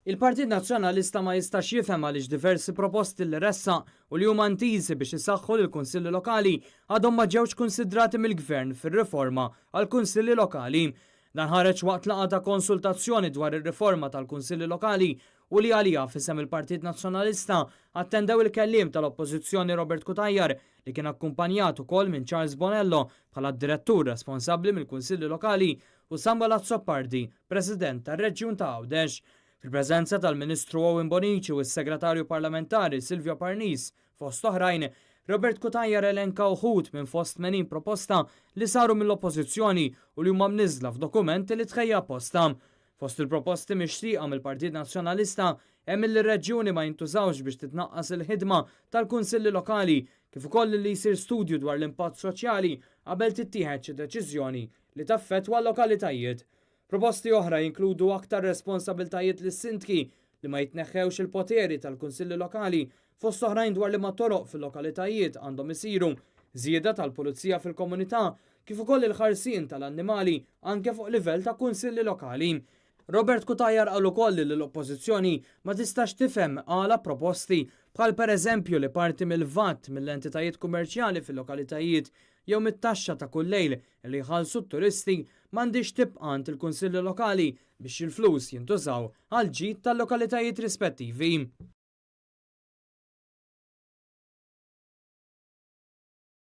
Il-Partit Nazzjonalista ma jistax jifhem għaliex diversi proposti li ressaq u li huma ntiżi biex isaħħu lill-Kunsilli Lokali għadhom ma ġewx kunsidrati mill-Gvern fir-riforma għall-Kunsilli Lokali. Dan ħareġ waqt laqgħa ta' konsultazzjoni dwar ir-riforma tal-Kunsilli Lokali u li għaliha f'isem il-Partit Nazzjonalista attendew il-kelliem tal-Oppożizzjoni Robert Cutajar li kien akkumpanjat ukoll minn Charles Bonello bħala d-Direttur responsabbli mill-Kunsilli Lokali u Samuel Azzopardi, President tar-Reġjun ta' Għawdex. Fil-preżenza tal-Ministru Owen Bonnici u s-Segretarju Parlamentari Silvio Parnis, fost oħrajn, Robert Cutajar elenka uħud minn fost 80 proposta li saru mill-Oppożizzjoni u li huma mniżżla f'dokument li tħejja apposta. Fost il-proposti mixtieqa mill-Partit Nazzjonalista hemm li r-reġjuni ma jintużawx biex titnaqqas il-ħidma tal-kunsilli lokali kif ukoll li jsir studju dwar l-impatt soċjali qabel tittieħed xi deċiżjoni li taffettwa l-lokalitajiet. Proposti oħra jinkludu aktar responsabiltajiet lis-sindki, li ma jitneħħewx il-poteri tal-kunsilli lokali fost oħrajn dwar liema toroq fil-lokalitajiet għandhom isiru, żieda tal-pulizija fil-komunità kif ukoll il-ħarsien tal-annimali anke fuq livell ta' kunsilli lokali. Robert Cutajar qal ukoll li l-Oppożizzjoni ma tistax tifhem għala proposti bħal pereżempju li parti mill-VAT mill-entitajiet kummerċjali fil-lokalitajiet jew mit-taxxa ta' kull lejl li jħallsu t-turisti m'għandhiex tibqa' għand il-kunsilli lokali biex il-flus jintużaw għall-ġid tal-lokalitajiet rispettivi.